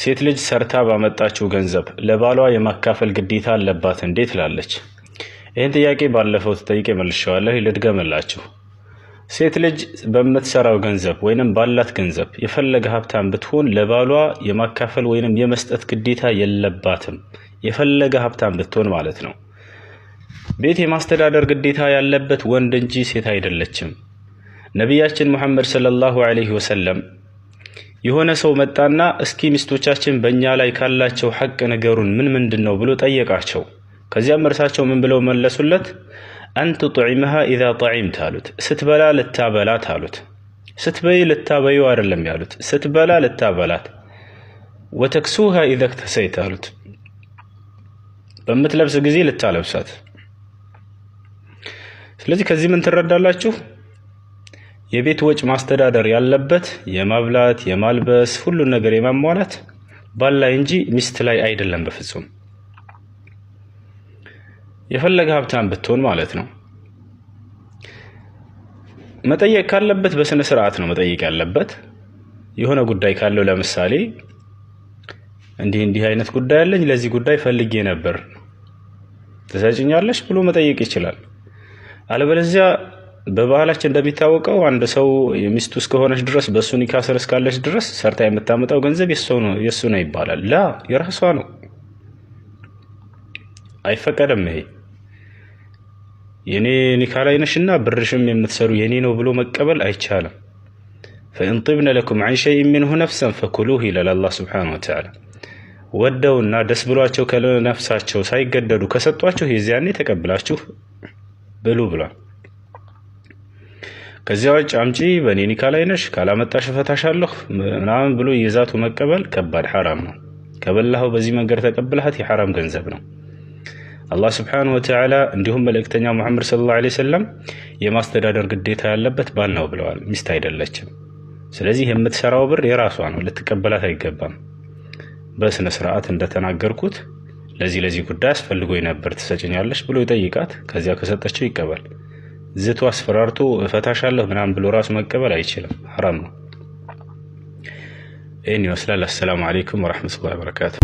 ሴት ልጅ ሰርታ ባመጣችው ገንዘብ ለባሏ የማካፈል ግዴታ አለባት እንዴ ትላለች። ይህን ጥያቄ ባለፈው ተጠይቄ መልሼዋለሁ፣ ልድገምላችሁ። ሴት ልጅ በምትሰራው ገንዘብ ወይንም ባላት ገንዘብ የፈለገ ሀብታም ብትሆን ለባሏ የማካፈል ወይንም የመስጠት ግዴታ የለባትም። የፈለገ ሀብታም ብትሆን ማለት ነው። ቤት የማስተዳደር ግዴታ ያለበት ወንድ እንጂ ሴት አይደለችም። ነቢያችን ሙሐመድ ሰለላሁ ዐለይሂ ወሰለም የሆነ ሰው መጣና እስኪ ሚስቶቻችን በእኛ ላይ ካላቸው ሐቅ ንገሩን፣ ምን ምንድን ነው ብሎ ጠየቃቸው። ከዚያም እርሳቸው ምን ብለው መለሱለት? أن تطعمها إذا طعمت አሉት። ስትበላ ልታበላት አሉት። ስትበይ ልታበዩ አይደለም ያሉት፣ ስትበላ ልታበላት። وتكسوها إذا اكتسيت አሉት። በምትለብስ ጊዜ ልታለብሳት። ስለዚህ ከዚህ ምን ትረዳላችሁ? የቤት ወጭ ማስተዳደር ያለበት የማብላት፣ የማልበስ፣ ሁሉን ነገር የማሟላት ባል ላይ እንጂ ሚስት ላይ አይደለም በፍጹም። የፈለገ ሀብታም ብትሆን ማለት ነው። መጠየቅ ካለበት በስነ ስርዓት ነው መጠየቅ ያለበት። የሆነ ጉዳይ ካለው ለምሳሌ እንዲህ እንዲህ አይነት ጉዳይ አለኝ፣ ለዚህ ጉዳይ ፈልጌ ነበር፣ ትሰጭኛለሽ ብሎ መጠየቅ ይችላል። አለበለዚያ በባህላችን እንደሚታወቀው አንድ ሰው የሚስቱ እስከሆነች ድረስ፣ በእሱ ኒካ ስር እስካለች ድረስ ሰርታ የምታመጣው ገንዘብ የእሱ ነው ይባላል። لا፣ የራሷ ነው፣ አይፈቀድም። ይሄ የኔ ኒካ ላይ ነሽና ብርሽም የምትሰሩ የኔ ነው ብሎ መቀበል አይቻልም። فإن طبن لكم عن شيء منه نفسا فكلوه ይላል አላህ سبحانه وتعالى። ወደውና ደስ ብሏቸው ከነፍሳቸው ሳይገደዱ ከሰጧችሁ የዚያኔ ተቀብላችሁ ብሉ ብሏል። ከዚያ ውጭ አምጪ፣ በእኔ ኒካ ላይ ነሽ፣ ካላመጣሽ እፈታሻለሁ ምናምን ብሎ የዛቱ መቀበል ከባድ ሐራም ነው። ከበላኸው በዚህ መንገድ ተቀብለሃት የሐራም ገንዘብ ነው። አላህ سبحانه وتعالى እንዲሁም መልእክተኛ ሙሐመድ صلى الله عليه وسلم የማስተዳደር ግዴታ ያለበት ባል ነው ብለዋል፣ ሚስት አይደለችም። ስለዚህ የምትሰራው ብር የራሷ ነው፣ ልትቀበላት አይገባም። በስነ ስርዓት እንደተናገርኩት ለዚህ ለዚህ ጉዳይ አስፈልጎኝ ነበር ትሰጭኛለሽ ብሎ ይጠይቃት። ከዚያ ከሰጠችው ይቀበል። ዝቶ አስፈራርቶ እፈታሻለሁ ምናምን ብሎ ራሱ መቀበል አይችልም፣ ሐራም ነው። ይህን ይመስላል። السلام عليكم ورحمة الله وبركاته።